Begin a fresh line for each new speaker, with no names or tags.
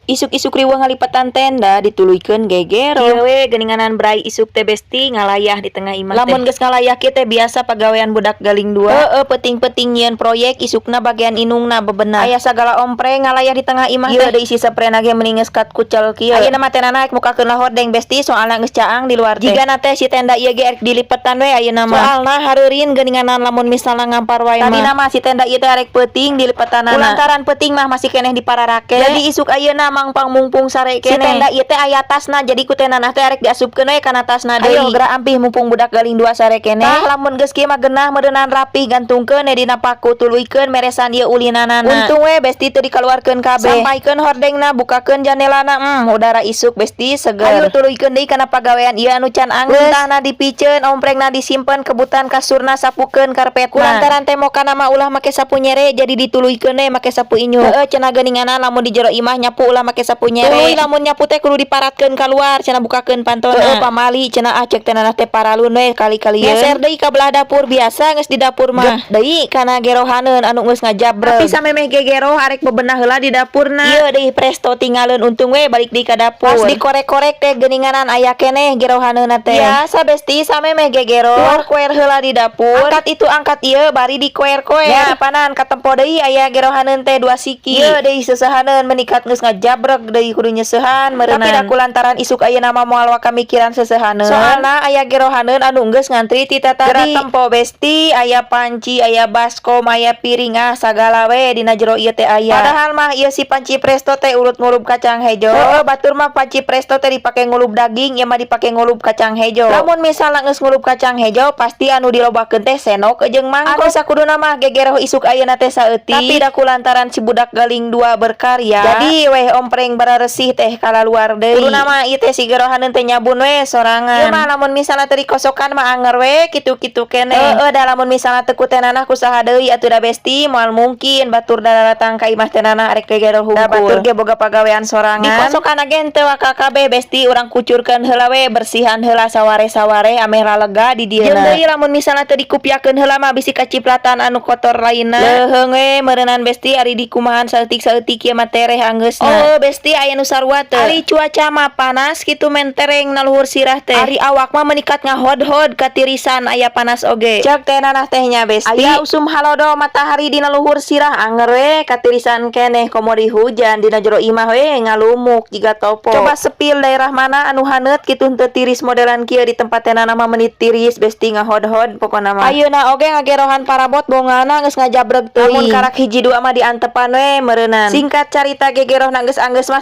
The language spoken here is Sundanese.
Isuk-isuk riweuh ngalipetan tenda, dituluykeun gegero. Kieu we geuninganan bray isuk teh, Besti, ngalayah di tengah imah teh. Lamun geus ngalayah kieu teh biasa pagawean budak galing dua. Heeh, peuting-peuting nyieun proyek, isukna bagian indungna bebenah. Aya sagala ompreng ngalayah di tengah imah teh. Ieu deui si seprena ge meni geus kat kucel kieu. Ayeuna mah teh naek mukakeun hordeng, Besti, soalna geus caang di luar teh. Jigana teh si tenda ieu ge erek dilipetan we ayeuna mah. Soalna hareurin geuninganan lamun misalna ngampar wae mah. Tadina mah si tenda ieu teh arek peuting dilipetanana. Kulantaran peuting mah masih keneh dipararake. Jadi isuk ayeuna mangpang mungpung sare keneh. Si tenda ieu teh aya tasna, jadi ku tenda teh arek diasupkeun we kana tasna deui. Ayo geura ampih mumpung budak galing dua sare keneh. Tah, lamun geus kieu mah geunah meureunan rapi, gantungkeun we dina paku, tuluykeun meresan ieu ulinanana. Untung we, Besti, teu dikaluarkeun kabeh. Sampaikeun hordengna, bukakeun jandelana, udara isuk, Besti, seger. Ayo tuluykeun deui kana pagawean ieu anu can anggeus. Runtahna dipiceun, omprengna disimpen, kebutan kasurna sapukeun karpetna. Kulantaran temokana mah ulah make sapu nyere, jadi dituluykeun we make sapu inyuk. Heeh, cenah geuninganan lamun di jero imah nyapu ulah make sapu nyere. Tuluy lamun nyapu teh kudu diparatkeun kaluar cenah, bukakeun pantona. Heeh, pamali cenah, ah, ceuk teh teh paralun we kali-kali. Geser deui ka belah dapur, biasa geus di dapur mah. Deui kana gerohaneun anu geus ngajabreg. Tapi samemeh gegeroh arek bebenah heula di dapurna. Ieu deui presto tinggalin, untung we balik deui ka dapur. Pas dikorek-korek teh geuninganan aya keneh gerohaneunna teh. Biasa, Besti, samemeh gegeroh. Keluar heula di dapur. Angkat itu, angkat ieu, bari dikoer-koer. Ya panan katempo deui aya gerohaneun teh dua siki. Ieu deui seusehaneun menikat geus ngajabreg deui, kudu nyeusehan meureunnan. Tapi da kulantaran isuk ayeuna mah moal waka mikiran seusehaneun. Soalna aya gerohaneun anu geus ngantri ti tadi. Geura tempo, Besti, aya panci, aya baskom, aya piring, ah, sagala we dina jero ieu teh aya. Padahal mah ieu si panci presto teh urut ngulub kacang hejo. Heeh, batur mah panci presto teh dipake ngulub daging, ieu mah dipake ngulub kacang hejo. Lamun misalna geus ngulub kacang hejo, pasti anu dilobakeun teh senok jeung mangkok. Anu sakuduna mah gegeroh isuk ayeuna teh saeutik. Tapi da kulantaran si budak galing dua berkarya, jadi weh ompreng bararesih teh kalaluar deui. Kuduna mah ieu teh si gerohaneun teh nyabun we sorangan. Ieu mah lamun misalna teu dikosokan mah anger we kitu-kitu keneh. Heeh, da lamun misalna teu ku tenanah kusaha deui atuh da, Besti? Moal mungkin batur daratang ka imah tenanah arek gegeroh hungkul. Da batur ge boga pagawean sorangan. Dikosokan ge henteu waka kabeh, Besti, urang kucurkeun heula we, bersihan heula saware-saware ameh lalega di dieuna. Jeung deui lamun misalna teu dikupiakeun heula mah bisi kacipratan anu kotor lainna. Leuheung we meureunan, Besti, ari dikumahan saeutik-saeutik ieu mah tereh anggeusna. Oh, Besti, aya nu sarua teu? Ari cuaca mah panas kitu mentereng na luhur sirah teh. Ari awak mah menikat ngahod-hod katirisan aya panas oge. Cek teh nanah teh nya, Besti. Aya usum halodo matahari dina luhur sirah, anger we katirisan keneh, komo di hujan dina jero imah we ngalumuk jiga topo. Coba sepil daerah mana anu haneut kitu henteu tiris modelan kieu. Di tempat teh nanah mah meuni tiris, Besti, ngahod-hod pokona mah. Ayeuna oge ngagerohan parabot bongana geus ngajabreg teuing. Lamun karak hiji dua mah diantepan we meureunnan. Singkat carita, gegerohna geus anggeus mah.